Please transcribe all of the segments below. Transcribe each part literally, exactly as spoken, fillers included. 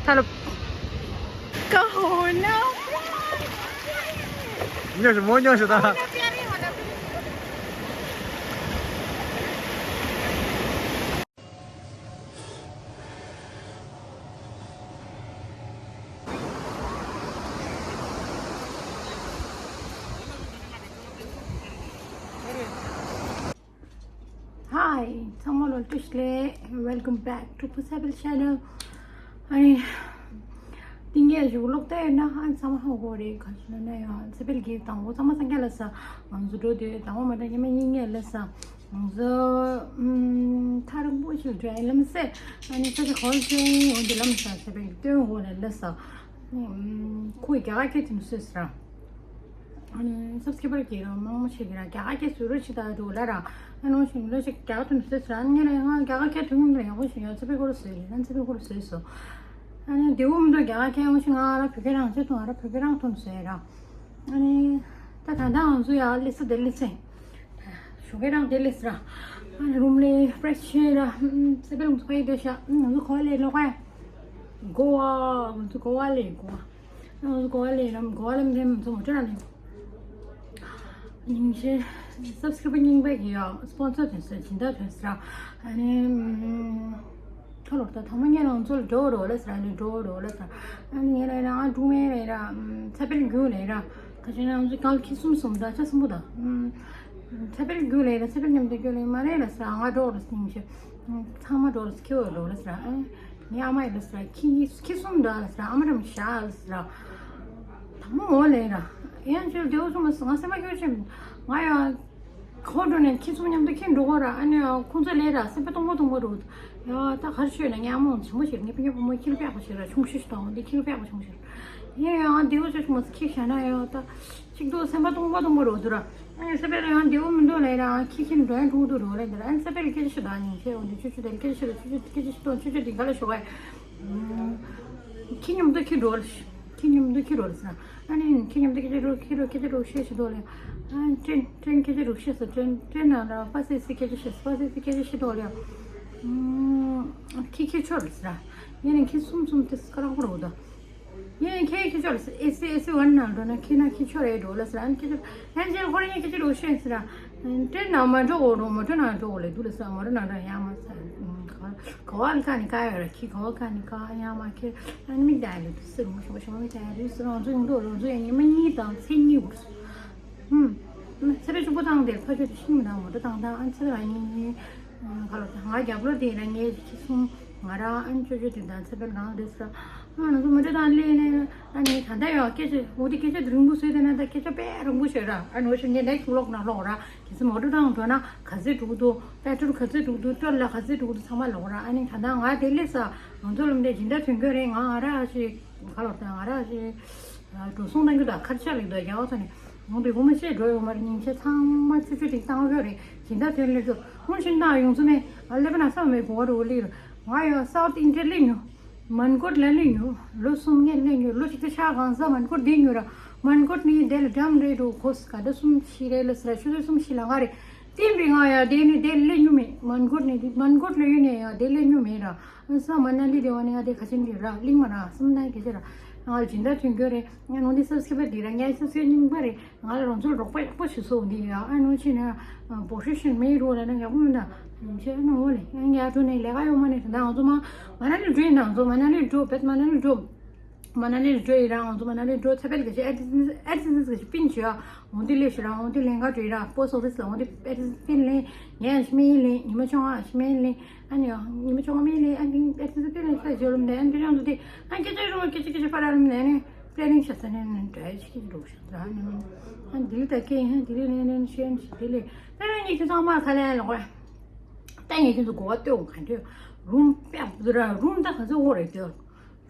ད་ལོ། ཀ་ཧོ་ན། ཉོ་ཞིག་མོ་ཉོ་ཞིག་ད། Hi, ཚང་མ་ལ་བཀྲ་ཤིས་བདེ་ལེགས། Welcome back to Pusabil Channel. ཨ་ནི། ཏིང་ངེ་གཞུག་ལོག་ཏེ་ན་ཨ་ཚང་མ་ཧོ་གོ་རེ་ཁ་ཤུ་ན་ཡང་ཚེ་འཕེལ་གྱི་དང་པོ་ཚང་མ་སངས་རྒྱས་ལ་ས་ང་ཚོ་འགྲོ་དུས་དང་པོ་མ་འདྲ་ཉི་མ་གཉིས་ངེ་ལ་ས་ང་ཚོ་ཐ་རུང་པོ་ཞིག་འགྲོ་ཡིན་ལམ་སེ། ཨ་ནི་ས་ཆ་གོ་ཅན་འོན་ཏེ་ལམ་ས་ཚེ་འཕེལ་གྱི་སྟོན་འོ་ལ་ལ་ས། ཁོའི་རྒྱ་གར་སྐད་དུ་སོས་ས། ཨ་ནི་སབ་སི་ཀེ་ར་པར་གྱི་རང་མང་མང་ཞིག་གིས་ར་རྒྱ་གར་སྐད་སུ་རུ་ཆི་ད་རུ་ལ་ར། ཨ་ནི་ཞིག་ལོ་ཞིག་རྒྱ་གར་དུ་སོས་ས། ཨ་ནི་ལ་ང་རྒྱ་གར་སྐད་དུ་ངུ་ལ་ཡག་པོ་ཞིག་ཡ་ཚེ་འཕེལ་སྐོར་སོས་ལ་ཚེ་འཕེལ་སྐོར་སོས་སོ། ཨ་ནི་དེའུ་མི་འདུག་རྒྱ་གར་སྐད་ཡོང་ཞིག་ང་ར་བོད་སྐད་རང་ཆེ་ཐོང་ར་བོད་སྐད་རང་ཐོང་སོས་ར། ཨ་ནི་ད་ད་ད་ང་ཚོ་ཡ་ལི་སི་དེ་ལི་སེ། ཞོགས་ཀས་རང་དེ་ལས་སི་ར། ཨ་ནི་རུམ་ལས་ཕ་རེ་ཤི་ར། ཚེ་འཕེལ་ང་ཚོ་ཁ་ཡི་དེ་ཤ། ང་ཚོ་གོ་བ་ལས་ལོག་ག་ཡ། གོ་བ། ང་ཚོ་གོ་བ་ལས་གོ་བ། ང་ཚོ་གོ་བ་ལས་རམ་གོ་བ་ལམ་དེ་ང་ཚོ་མོ་ཊ་ར་ལས། ཉིན་ཤས་སབ་སི་ཀེ་ར་པར་རྙིང་པ་གི་ཡ་སི་པོན་སར་དོན་སར་སྦྱིན་བདག་དོན་སར། ཨ་ནི། ཁ་ལོར་ད་ཐོག་མ་ངས་ང་ཚོ་ལ་འགྲོ་རོགས་ལ་ཟེར། ཨ་ནི་འགྲོ་རོགས་ལ་ཟེར། ཨ་ནི་ངས་ལ་ཡ་ང་སྒྲུང་མེད་ལ་ཡ་ཚ་པེལ་རྒྱུ་ལ་ཡ། ད་ཅི་ན་ང་ཚོ་གང་ཁྱི་གསུམ་གསུམ་ད་ཆ་གསུམ་པོ་ད། ཚ་པེལ་རྒྱུ་ལ་ཡ་ཚ་པེལ་མཉམ་དུ་རྒྱུ་ལ་ཡ་མ་རེད་ལ་ཟེར། ང་འགྲོ་རོགས་སྙིང་རྗེ། ཚང་མ་འགྲོ་རོགས་ཁྱི་འོ་རོགས་ལ་ཟེར། ཨ་ནི་ངའི་ཨ་མ་ཡི་ལ་ཟེར། ཁྱི་ཁྱི་གསུམ་ད་ལ་ཟེར། ཨ་མ་རམ་ཤ་ལ་ཟེར། ད་མོ་འོ་ལ་ཡ་ཡང་ཅི་ལ་དེའུ་གསུམ་ང་སེམས་པ་སྐྱོ་ཆེ། ང་ཡང་། ཁོ་འགྲོ་ནས་ཁྱི་གསུམ་མཉམ་དུ་ཁྱི་འགྲོ་གོ་ར། ཨ་ནི་ཁོང་ཚོ་ལས་ར་སེམས་པ་སྟོང་པ་སྟོང་པ་རུ། ཡ་ད་གར་ཤོད་ན་ཉག་མོ་ཆེན་པོ་ཞིག་ངའི་སྤུན་ཀྱག་བུ་མོ་ཁྱི་ལ་པེག་པ་ཞིག་ར་ཆུང་ཤོས་ཤིག་དང་འདི་ཁྱི་ལ་པེག་པ་ཆུང་ཤོས། ཡ་ཡང་དེའུ་ཆ་ཆུང་མ་ཁྱི་ཤ་ན་ཡ་ད་གཅིག་ཏུ་སེམས་པ་སྟོང་པ་སྟོང་པ་རུ་དུ་ར། ཨ་ནི་ས་པེ་ལ་ཡང་དེའུ་མི་འགྲོ་ལས་ར་ཁྱི་ཁྱི་འགྲོ་ཡང་འགྲོ་དུ་རུ་ལས་དུ་ར། ཨ་ནི་ས་པེ་ལ་སྐད་ཆ་ཤོད་ད་ཉིན་ཤས་འོ་འདི་ཆུ་ཆུ་དེ་སྐད་ཆ་ཤོད་ད་ཆུ་ཆུ་སྐད་ཆ་ཤོད་དང་ཆུ་ཆུ་དེ་ག་ལ་ཤོད་ག་ཡ། ཁྱི་མཉམ་དུ་ཁྱི་འགྲོ་ལ་ཤོད། ཁྱི་མཉམ་དུ་ཁྱི་འགྲོ་ལ་ཟེར། ཨ་ནི་ཁྱི་མཉམ་དུ་ཁྱི་འགྲོ་ཁྱི་འགྲོ་ཁྱི་འགྲོ་ཤེས་ཤི་འགྲོ་ལ། ཨ་ནི་ཀྲེན་ཀྲེན་ཁྱི་འགྲོ་ཤེས་སོ། ཀྲེན་ཀྲེན་ན་ལ་པ་སེ་སི་ཁྱི་ཤེས་པ་སེ་སི་ཁྱི་ཤི་འགྲོ་ལ། ཁྱི་ཁྱི་ཆོར་ལ་ཟེར། ཡིན་ནི་ཁྱི་གསུམ་གསུམ་དེ་སྐ་རང་པོ་རོ་ད། ཡིན་ནི་ཁྱི་ཁྱི་ཆོར་ལ་ཟེར། ཨེ་སི་ཨེ་སི་ཝན་ན་འགྲོ་ན་ཁྱི་ན་ཁྱི་ཆོར་ཨེ་འགྲོ་ལ་ཟེར། ཨ་ནི་ཁྱི་ཆོར་ཨ་ནི་ཁྱི་ཁོ་རང་ཡིན་ཁྱི་ཁྱི་འགྲོ་ཤེས་ཟེར། ཀྲེན་ན་མ་འགྲོ་འོ་འགྲོ་མོ་ཀྲེན་ན་འགྲོ་འོ་ལ་འདུག་ལ་ཟེར། མོ་ཀྲེན་ན་འགྲོ་ཡང་མ་ཟེར། ག་བ་ལ་ཀ་ནི་ཀ་ཡོད་ར་ཁྱི་ག་བ་ཀ་ནི་ཀ་ཡང་མ་ཁྱི། ཨ་ནི་མི་ད་ལུ་དུ་སི་རུང་ཤོག་ཤོག་མི་ད་ལུ་སི་རང་ཚོ་ཡོང་དུ་རང་ཚོ་ཡང་ཉི་མ་གཉིས་དང་མཚན་གཉིས་འུར་སོང་། ཧུམ། ཚེ་རིང་ཕྱུག་པོ་བཏང་དེ་ཕ་ཆོས་དེ་ཤིང་མི་དང་མོ་ཏོ་བཏང་དང་ཨ་ཚེ་རིང་གཉིས་གཉིས། ག་ལོ་ད་ང་རྒྱབ་ལོ་དེ་ཡིན་ན་ངའི་ཁྱི་གསུམ་ང་ར་ཨ་ནི་ཅོ་ཅོ་དེ་དང་ཚེ་འཕེལ་གང་རེད་ཟེར། ཨ་ང་ཚོ་མོ་ཏོ་བཏང་ལེ་ནས་ཨ་ནི་ད་ལྟ་ཡང་སྐད་ཆ་འོ་དེ་སྐད་ཆ་དེ་རིང་པོ་བཟོས་དེ་ན་ད་སྐད་ཆ་དཔེ་རིང་པོ་ཤོད་ར། ཨ་ནི་འོ་ཤོད་ངས་ནེག་སི་ཝི་ལོག་ན་ལོག་ར། གལ་སྲིད་མོ་ཊ་དང་འགྲོ་ན་ག་ཚོད་འགྲོ་གི་འདུག་པེ་ཊོལ་ག་ཚོད་འགྲོ་གི་འདུག་ཊོལ་ལ་ག་ཚོད་འགྲོ་གི་འདུག་ཚང་མ་ལོག་ར། ཨ་ནི་ད་ལྟ་ང་དེ་སླེབས་ས་ང་ཚོ་ལམ་འདྲེ་སྦྱིན་བདག་དོན་གྱོད་རེད། ང་ང་ར་ཞིག་ག་ལོག་ད་ང་ར་ཞིག་འགྲོ་སོང་གཏང་རྒྱུ་དང་ཁར་ཆག་ལེགས་འདུག་རྒྱ་བ་ཚོ་ནས་ང་དེ་གོ་མ་ཤེས་འགྲོ་ཡོང་མ་རེད། ཉིན་ཤས་ཚང་མ་ཆུ་ཆུ་ཅིག་བཏང་གི་རེད། སྦྱིན་བདག་དོན་སླེབས་འགྲོ་ཧུན་ཤིན་ཏང་ཡོང་ཚོ་མེད། ང་སླེབས་ན་ས་མེད་གོ་བ་རུ་ལི་རུ་ང་ཡོད་སའུ་ཐི་ཨིན་ཌི་ཡ་སླེབས་མྱོང་། མན་གོར་ལ་ལུས་ཉོ། ལོ་གསུམ་ངས་ལས་ཉོ། ལོ་གཅིག་ཏུ་ཆ་གང་ཟ་མན་གོར་དེ་ཉོ་ར། མན་གོར་ནི་དེ་ལ་འགྲམ་རེད་འགྲོ་གོ་ས་ག་ད་གསུམ་ཕྱི་རེད་ལ་ཟེར་ཆུ་ཚོད་གསུམ་ཕྱི་ལ་ང་རེད། བསྟན་པའི་ང་ཡ་དེ་ནི་དེ་ལས་ཉོ་མེད། མན་གོར་ནི་དེ་མན་གོར་ལ་ཡོད་ནས་ཡ་དེ་ལས་ཉོ་མེད་ར། ས་མ་ན་ལི་དེ་བ་ནི་ཡ་དེ་ཁ་ཆེན་རེད་ར་གླིང་མ་ར་སུམ་ན་གེ་ཆེ་ར། ང་ལ་སྦྱིན་བདག་དོན་གྱོད་རེད། ང་ནང་དེ་སབ་སི་ཀེ་ར་པར་དེ་ར་ངའི་སབ་སི་ཀེ་ར་པར་རྙིང་པ་རེད། ང་ལ་རང་ཚོར་རོགས་པ་ཡག་པོ་ཞིག་བཟོ་འདི་ཡ་ཨ་ནུ་ཆེ་ན་པོ་ཤི་ཤན་མེད་རོ་ལ་ན་ཡག་པོ་མིན་ད། ཡིན་ཆེ་ཨ་ནུ་འོ་ལེ་ཡང་ཡ་ཐུ་ནས་ལས་ཀ་ཡོད་མ་ནས་ད་ང་ཚོ་མ་མ་ན་ལི་འགྲོ་ཡིན་ད། ང་ཚོ་མ་ན་ལི་འགྲོ་བེད་མ་ན་ལི་འགྲོ། མ་ན་ལི་འགྲོ་ཡིན་ར་ང་ཚོ་མ་ན་ལི་འགྲོ་ཚེ་འཕེལ་གི་ཆེ་ཨེ་ཏི་ཨེ་ཏི་སི་གི་ཆེ་པིན་ཆུ་ཡ་འོ་འདི་ལས་ཤི་ར་འོ་འདི་ལས་ཀ་འགྲོ་ཡིན་ར་པོ་སོ་ཕི་སི་ལ་འོ་འདི་ཨེ་ཏི་སི་པིན་ལེན་ངས་ཤི་མེ་ཡིན་ལེན་ཉི་མ་ཆུང་ང་ཤི་མེ་ཡིན་ལེན། ཨ་ནི་ཡང་ཉི་མ་ཆུང་ངུ་མི་ལས་ཨ་ནི་ཨེ་ཏི་སི་པི་རེན་ས་ཇོ་ལུམ་ནས་ཨ་ནི་དེ་རང་དུ་དེ་ཨ་སྐད་ཆ་རུ་སྐད་ཆ་སྐད་ཆ་ཕ་ར་ལུམ་ནས་ཨ་ནི་པི་ལེ་ནིང་ཤ་ས་ནས་ནི་འདྲ་ཡ་ཆི་ཆི་འགྲོ་ཤ་ད་ཨ་ནི་ཨ་ནི་དེ་ལི་ད་སྐད་ཡིན་དེ་ལི་ནས་ནས་ཤེས་ཨ་ནི་དེ་ལི་ད་ཨ་ནི་ཁྱི་ཚང་མ་ཁ་ལས་ལོག་ད་ངས་ཁྱི་ཚོ་གོ་བ་སྟོན་ག་འདྲ་རུམ་པ་ར་རུམ་ད་ག་ཚོད་འོ་རེད་དེ་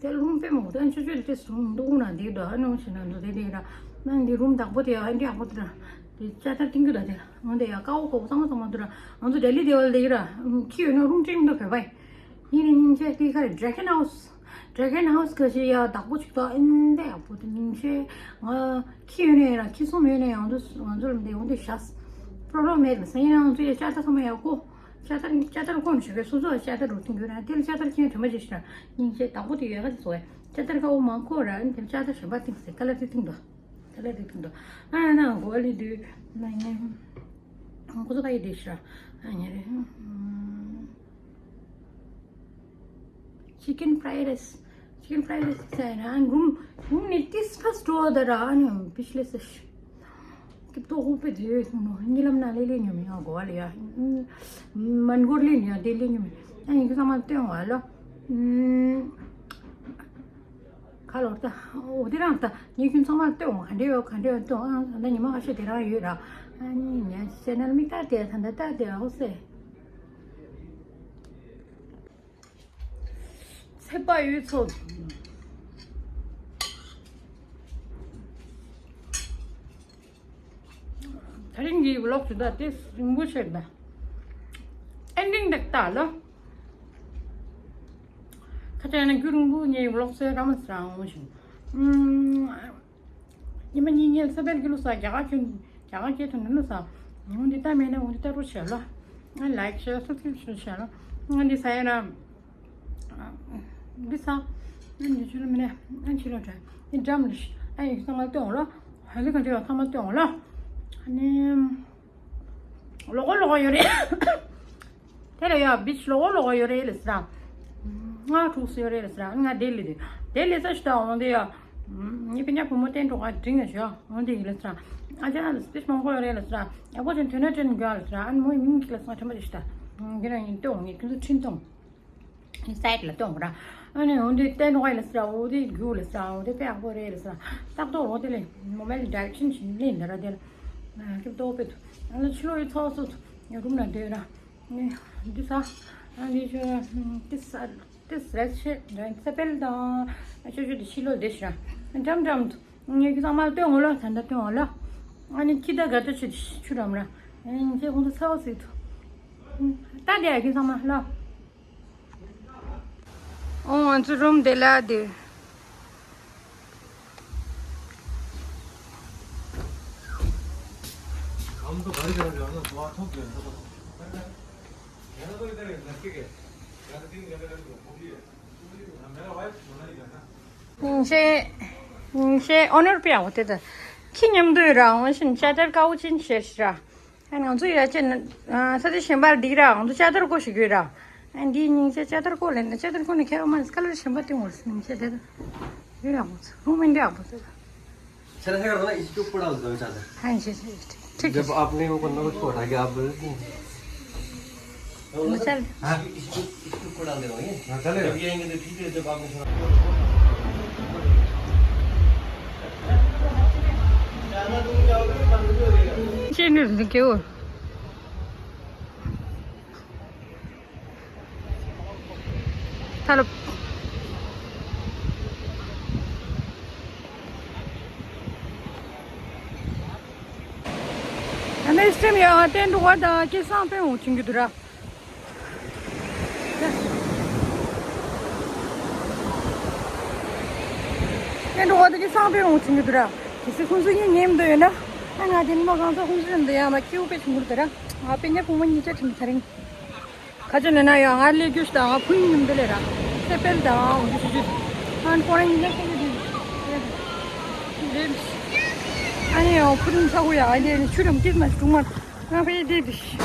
དེ་རུམ་པས་མོ་ད་ཨ་ནི་ཆུ་ཆུ་དེ་སུ་འདུག་ན་འདི་ད་ཨ་ནི་ཤི་ན་འདུག་དེ་དེ་ར་ཨ་ནི་འདི་རུམ་བདག་པོ་དེ་ཨ་ནི་ཡག་པོ་དེ་ར། དེ་ལྕགས་ཐབ་ཏིང་གི་ད་དེ་ང་དེ་ཡ་ཀ་བོ་ཀོ་བོ་ཚང་མ་ཚང་མ་དུ་ར། ང་ཚོ་ལྡི་ལི་དེ་བ་ལ་དེ་ར་ཁྱི་ཡོད་ན་རུང་ཀྲིང་དུ་བེ་བའི། ཡིན་ནི་ཉིན་ཆེ་དེ་ག་རེ་ཌེ་གོན་ཧའུ་སི། ཌེ་གོན་ཧའུ་སི་ག་ཞིག་ཡ་བདག་པོ་ཅིག་ད་ཨིན་དེ་ཡག་པོ་དེ་ཉིན་ཆེ་ང་ཁྱི་ཡོད་ནས་ར་ཁྱི་གསུམ་ཡོད་ནས་ང་ཚོ་ང་ཚོ་ལ་དེ་འོ་དེ་ཤ་སི་པྲོབ་ལེམ་མེད་ལ་ས་ཡིན་ན་ང་ཚོ་ཡ་ལྕགས་ཐབ་ཚང་མ་ཡག་པོ། ལྕགས་དར་ལྕགས་དར་ཁོ་ན་ཞོགས་ཀས་སོ་སོ་ལ་ལྕགས་དར་རུ་བཏིང་དགོས་ར། དེ་ལ་ལྕགས་དར་ཁྱེད་དྲན་པ་ཅིག་ཤི་ར། སྙིང་རྗེ་བདག་པོ་དེ་ཡོད་ག་དེ་ཚོ་བས་ལྕགས་དར་དཀར་པོ་མང་ཁོ་ར། དེ་ལ་ལྕགས་དར་གཞན་པ་བཏིང་ཟེར། ཀ་ལ་དེ་བཏིང་འདུག་ཀ་ལ་དེ་བཏིང་འདུག་ཨ་ན་གོ་ལི་དུ་ན་ཉེ་ཁོ་ཚོ་ག་ཡི་དེ་ཤི་ར། ཨ་ཉེ་རེ། Chicken fried rice. Chicken fried rice ཟེར་ན་རུམ་རུམ་ནི་ཏིས་ཕ་སི་ཏོ་ད་ར་ཨ་ནི་པིཤ་ལེ་སི་ཤི། ཀི་ཏོ་ཧུ་པེ་དེ་ཉི་ལམ་ན་ལེ་ལེ་ཉོ་མི་ཡང་གོ་བ་ལ་ཡ། མན་གོར་ལེ་ཉོ་དེ་ལེ་ཉོ་མི་ཡང་ཡིན་གི་ཚང་མ་སྟོན་བ་ལོ། ཁ་ལོར་ད་འོ་དེ་རང་ད་ཉི་ཁྱུན་ཚང་མ་སྟོན་ག་འདྲེ་ཡོད་ག་འདྲེ་ཡོད་སྟོན་ཨང་ད་ཉི་མ་ཁ་ཤས་དེ་རང་ཡོད་ར། ཨ་ནི་ཉ་སེ་ནལ་མི་ལྟར་དེ་ད་ད་ལྟ་དེ་ཨོ་སེ། ཚེ་དཔག་ཡུལ་ཚོ། ད་རིང་གི་ཝི་ལོག་ཞུ་ད་དེ་རིང་པོ་ཆེ་ད། ཨེན་ཌིང་དེ་ལྟ་ལ། ཁ་ཆེ་ན་རྒྱུན་རིང་པོ་ངའི་ཝི་ལོག་ཟེར་ར་མ་ཟེར་འོང་ཞིང་། ཉི་མ་གཉིས་ཉལ་ས་བལ་གི་ལུ་ས་རྒྱ་གར་ཁྱོད་རྒྱ་གར་སྐད་ཐོན་ནི་ལུ་ས། འོན་ཏེ་ལྟ་མེད་ན་འོན་ཏེ་ལྟ་རུ་བྱས་ལ། ང་ལའིག་བྱས་སབ་སི་ཀི་རབ་བྱས་ལ། ང་འདི་ས་ཡ་ན། འདི་ས། ང་འདི་ཆུ་ལ་མི་ནས་ང་ཕྱི་ལ་དྲན་འདི་འགྲམ་ལ་ཤི་ཨ་ཡིག་ཚང་མ་སྟོན་འོང་ལ། ཧ་ལི་ག་འདི་ཡོད་ཚང་མ་སྟོན་འོང་ལ། ཨ་ནི། ལོག་གོ་ལོག་གོ་ཡོད་རེད། དེ་ལ་ཡ་བིཆ་ལོག་གོ་ལོག་གོ་ཡོད་རེད་ལ་ཟེར། ང་འཁྲུག་སེ་ཡོད་རེད་ལ་ཟེར། ང་ལྡི་ལི་དེ་ལྡི་ལི་ས་ཞིག་ད་འོང་དེ་ཡ། ངའི་སྤུན་ཀྱག་བུ་མོ་བསྟན་འགྲོ་ག་འགྲིག་ང་ཞོ་འོང་དེ་ཡིན་ལ་ཟེར། ཨ་ཅག་ལ་སྤེ་ཆ་མང་པོ་ཡོད་རེད་ལ་ཟེར། ཡག་པོ་ཅན་དོན་ན་དྲན་དགོས་ལ་ཟེར། ཨ་ནི་མོའི་མིང་གཅིག་ལ་སང་དྲན་པ་ཅིག་ཞིག་ད། འདི་ན་ཡིན་ལྟོས་འོང་ངས་ཁྱོད་ཚོ་འཕྲིན་གཏོང་། སའིཌ་ལ་གཏོང་ར། ཨ་ནི་འོན་ཏེ་བསྟན་འགྲོ་ག་ཡིན་ལ་ཟེར། འོ་དེ་རྒྱུག་ལ་ཟེར། འོ་དེ་དཔེ་ཡག་པོ་རེད་ལ་ཟེར། ཏག་ཏོག་འོ་དེ་ལས་མོ་བལ་ཌའི་རེག་ཤན་ཞིག་ལེན་ད་ར་དེ་ལ། སྐྱིད་ཏོག་པེ་ཐུ། ཨ་ལ་ཕྱི་ལོགས་ཡི་ཚོགས་སུ་རུམ་ན་སྡོད་ར། འདི་ས། ཨ་འདི་ཆུ་ཏི་ས་ཏི་ས་རེད་ཤེ་རེད་ས་པེལ་དང་ཅོ་ཅོ་དེ་ཕྱི་ལོགས་བསྡད་ཤི་ར། འགྲམ་འགྲམ་དུ་ངས་ཁྱོད་ཚང་མ་ལ་སྟོན་འོང་ལ་ད་ལྟ་སྟོན་འོང་ལ། ཨ་ནི་ཁྱི་ད་ག་ད་ཆུ་ཆུ་རམ་ར། ཨ་ནི་ཁྱེད་ཁོང་ཚོ་ཚ་བ་སྲིད་དུ། ད་དེ་ཨ་ཁྱོད་ཚང་མ་ལ། ཨོ་ང་ཚོ་རུམ་དེ་ལ་དེ། ཤེ་ཤེ་ཨོ་ནར་པི་ཡ་འོ་དེ་ད་ཁྱི་མཉམ་དུ་ཡོད་ར་འོ་ཤིན་ཅ་ཏར་དཀར་པོ་ཅན་ཤེ་ཤི་ར། ཨ་ནི་ང་ཚོ་ཡ་ཅན་ས་ཆ་གཞན་པར་འགྲིག་ར། ང་ཚོ་ལྕགས་དར་ཀོ་ཞིག་ཡོད་ར། ཨ་འདིའི་སྙིང་རྗེ་ལྕགས་དར་ཀོ་ལེན་ན་ལྕགས་དར་ཀོ་ནི་ཁྱེད་མ་ཁ་ལར་གཞན་པ་སྟོན་འོང་སྙིང་རྗེ་དེ་ཡོད་ར། ང་ཚོ་རུམ་མིན་འདྲ་པོ་དེ། चला है करना इसको पड़ा दो चादर। हाँ जी जी। ठीक है। जब आपने वो करना उसको हटा के आप बोल देते हैं। चल। हाँ। इसको, इसको ऊपर डाल देना, ये? हाँ, चलेगा। जब ये आएंगे तो ठीक है, जब आपने थोड़ा चेंज हो गया। ད་ལོ། ཨ་ནི་སི་ཊེམ་ཡང་བསྟན་འགྲོ་བ་དང་སྐལ་བཟང་དཔོན་འོང་བྱུང་གི་འདུག་ར། བསྟན་འགྲོ་བ་དང་སྐལ་བཟང་དཔོན་འོང་བྱུང་གི་འདུག་ར། གལ་སྲིད་ཁོང་ཚོ་གཉིས་ཉན་འདོད་ཡོད་ན། ཨ་ང་དེ་ནི་མ་གང་ཚོ་ཁོང་ཚོ་འདི་ཡང་མ་སྐྱེ་བོ་དཔེ་བྱུང་གི་འདུག་ར། ང་དཔེ་ཉེ་བུ་མོ་གཉིས་ཆ་ཁྲིམས་ཚ་རིང་། ཁ་ཆེ་ནས་ན་ཡང་ང་ལས་རྒྱུ་ཞིག་དང་ང་ཕུ་ཡིན་ཡིན་པ་ལས་ར། སེ་པེལ་དང་འོ་འདི་ཞུ་རྒྱུ། ཨ་ནི་ཁོ་རང་ཡིན་ན་ཁོ་ཡིན་རེད། ཨ་ནི་ཡང་ཕུ་རིན་ཚ་བོ་ཡང་ཨ་ནི་ཆུ་རམ་སྐྱིད་མ་སྲུང་མ་ང་ཕ་ཡི་དེ་དུ་ཤི།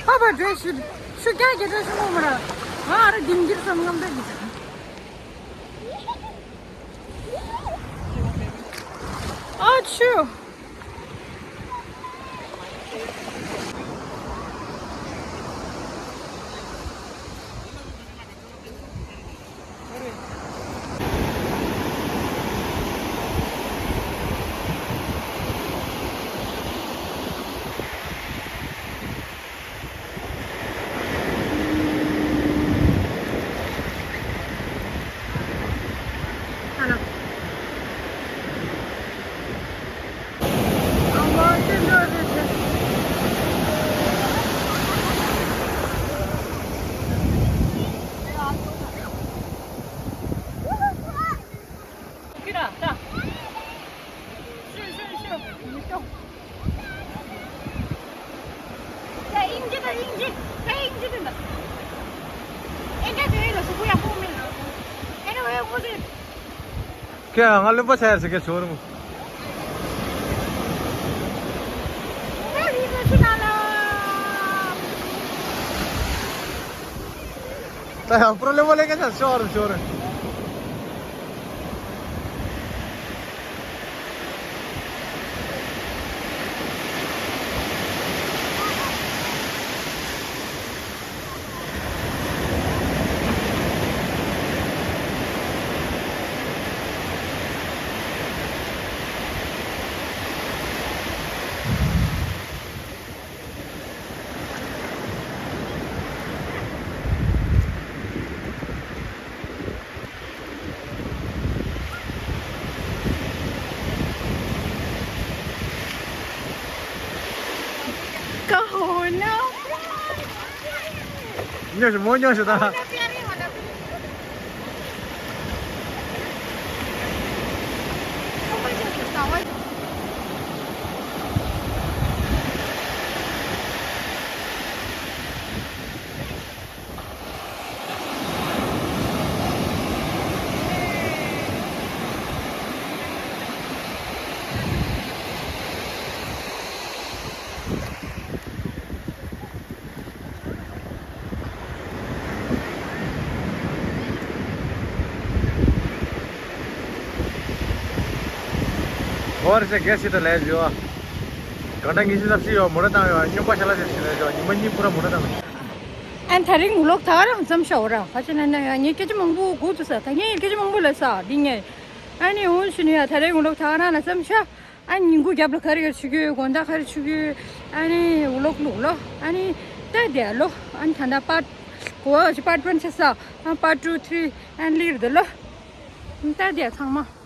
ཨ་བ་འདྲེ་ཤི་ཤུ་རྒྱ་རྒྱ་འདྲེ་ཤི་མོ་མ་ར། ང་ཨ་ར་ལྡིང་གིར་བསམ་ངམ་འདྲ་གི། ཨ་ཆུ། ཡ་དབྱིན་ཇི་དང་དབྱིན་ཇི། ད་དབྱིན་ཇི་དེ་འདྲ། ཨེ་འདྲ་དེ་ལ་གཟུགས་པོ་ཡག་པོ་མེད་ལ། ཨེ་འདྲ་བའི་ངོ་དེ། ཁྱེད་ང་བློན་པོ་ཆགས་ཡ་ཟེར་གྱི་ཞོར་མོ། ད་རི་ལ་ཆུ་ནང་ལ། ད་ཡང་པྲོ་བློན་པོ་ལས་ཀ་ཆགས་ཞོར་ཞོར། कहो ना। ཉོ་ཤི་མོ་ཉོ་ཤི་ད། ཨོ་རེ་ཤ་གེ་སི་ཏ་ལས་ཡོ། ག་འདྲ་ངེས་ཤེས་ལབ་ཤེས་ཡོ་མོ་ར་བཏང་ཡོ་སྨྱོན་པ་ཤ་ལ་ཤ་ཤ་ལས་ཡོ་ཉི་མ་གཉིས་པུ་ར་མོ་ར་བཏང་། ཨན་ཐ་རིང་ངུ་ལོག་ཐ་རང་ཙམ་ཤ་འོ་ར་ཁ་ཆེ་ན་ན་ཡ་ངས་སྐད་ཆ་མང་པོ་གོ་ཐུ་ས་ད་ངས་སྐད་ཆ་མང་པོ་ལ་ས་འདི་ངས་ཨ་ནི་འོ་ཤི་ནི་ཡ་ཐ་རིང་ངུ་ལོག་ཐ་རང་ལ་ཙམ་ཤ། ཨ་ཉིན་གུང་རྒྱབ་ལ་ག་རེ་ག་རེ་བྱེད་ཀྱི་དགོང་དག་ག་རེ་བྱེད་ཀྱི། ཨ་ནི་ཝི་ལོག་ལུག་ལོ། ཨ་ནི་ད་དེ་ལོ། ཨ་ནི་ད་ད་པར་གོ་བ་ཅི་པར་ཊི་ཝན་ཆེ་ས། ཨ་པར་ཊི་ཊུ་ཐི་རི་ཨ་ནི་ལིར་དེ་ལོ། ད་དེ་ཚང་མ།